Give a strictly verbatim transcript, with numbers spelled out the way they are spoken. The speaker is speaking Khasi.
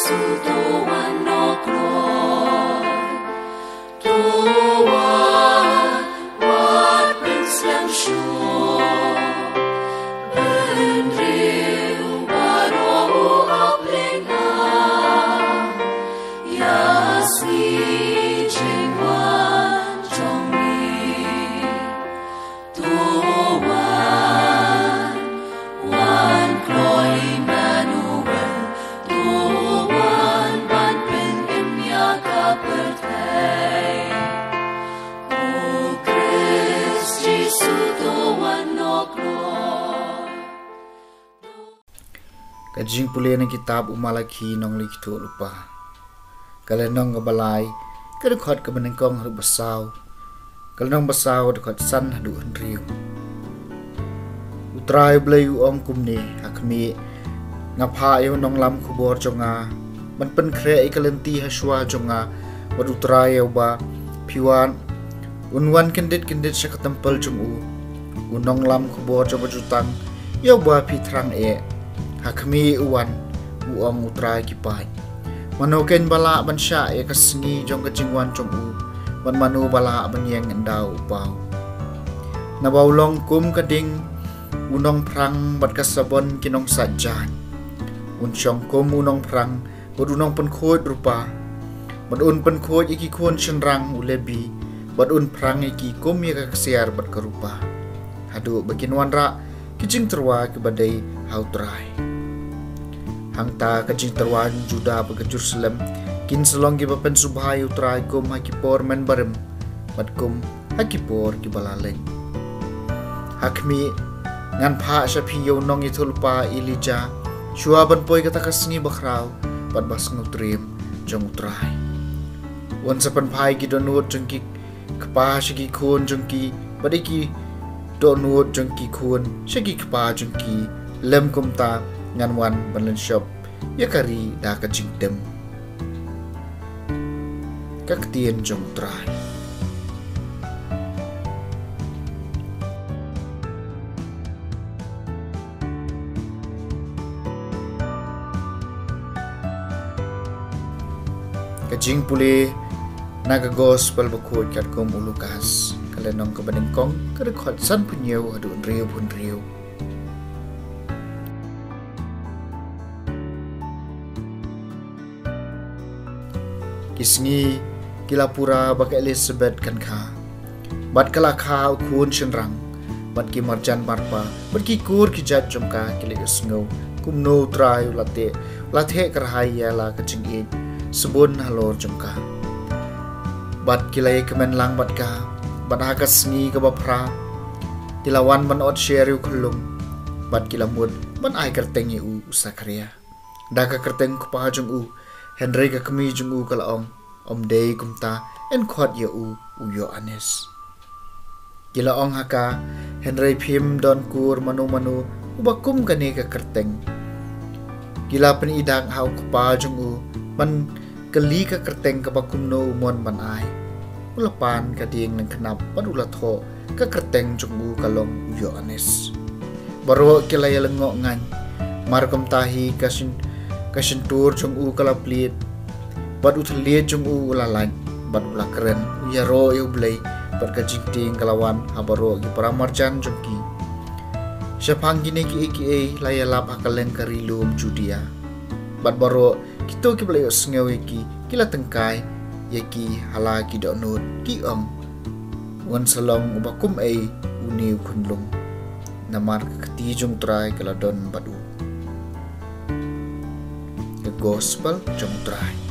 Sutowan nok loi, towan wat pynslem shuh. Bynriew baroh u ap lynga, ïa sngi jingwan jong ngi. To wan, wan kloi Immanuel, to wan ban pynim ïa ka pyrthei. O Khrist Jisu to wan noh kloi. Ka jingpule na kitab u Malakhi nongleit ki tuh lypa. Ka lynnong kaba lai, ka dkhot kaba nyngkong haduh ba saw. Ka lynnong ba saw, dkhot san haduh hynriew. U Trai Blei u ong kumne, ha khmih, nga phah ïa u nonglam khubor jong nga, ban pynkhreh ïa ka lynti ha shuwa jong nga, bad U Trai ïa uba phi wan, un wan kyndit kyndit sha ka templ jong u. U nonglam khubor jong ka jutang, ïa uba phi thrang eh. Ha khmih u wan, u ong U Trai ki paid. Mano keiñ ba lah ban shah ïa ka sngi jong ka jingwan jong u, bad mano ba lah ban ïeng ynda u paw. Naba u long kum ka ding u nongphrang bad ka sabon ki nongsait jaiñ. Un shong kum u nongphrang bad u nongpynkhuid rupa, bad un pynkhuid ïa ki khun shynrang u Lebi, bad un phrang ïa ki kum ïa ka ksiar bad ka rupa. Haduh ba kin wanrah ki jingtyrwa kiba dei ha U Trai. Hangta ka jingtyrwa jong Judah bad ka Jerusalem kin sa long kiba pynsngewbha ïa U Trai kum ha ki por mynbarim, bad kum ha ki por kiba la leit. Ha khmih, ngan phah sha phi ïa u nongïathuhlypa Elijah, shuwa ban poi kata ka sngi bakhraw bad basngewtriem jong U Trai. Un sa pynphai ki dohnud jong ki kpa sha ki khun jong ki, bad ïa ki dohnud jong ki khun sha ki kpa jong ki. Lym kumta, ngan wan ban lynshop ïa ka ri da ka jingtim. Ka ktien jong U Trai. Ka jingpule na ka Gospel bakhuid katkum u Lukas, ka lynnong kaba nyngkong, ka dkhot sanphew hynñiew haduh hynriewphew hynriew. Ki sngi ki la pura ba ka Elisabet kan kha, bad ka la kha u khun shynrang, bad ki marjan marpa bad ki kur ki jait jong ka ki la ïohsngew kumno U Trai u la teh, la theh kyrhai ïa la ka jingïeit shibun halor jong ka. Bad ki la ïakmen lang bad ka, bad ha ka sngi kaba phra ki la wan ban ot sher ïa u khyllung, bad ki la mut ban ai kyrteng ïa u, u Sakharia, da ka kyrteng u kpa jong u. Hynrei ka kmie jong u ka la ong, ym dei kumta, yn khot ïa u, u Ïoannis. Ki la ong ha ka, hynrei phim don kur mano mano uba kum kane ka kyrteng. Ki la pyni dak ha u kpa jong u ban kylli ka kyrteng kaba kumno u mon ban ai. U la pan ka dieng lyngknap bad u la thoh, ka kyrteng jong u ka long u Ïoannis. Baroh ki la ïalyngngoh ngaiñ. Mar kumta hi ka shyn, ka shyntur jong u ka la plied, bad u thylliej jong u u la lait, bad u la kren, u ïaroh ïa U Blei, bad ka jingtieng ka la wan ha baroh ki paramarjan jong ki. Shaphang kine kiei kiei la ïalap ha kylleng ka ri lum Judia. Bad baroh kito kiba la ïohsngew ïa ki, ki la tyngkai ïa ki ha la ki dohnud, ki ong, un sa long uba kum ei une u khunlung, namar ka kti jong U Trai ka la don bad u. Ka Gospel jong U Trai.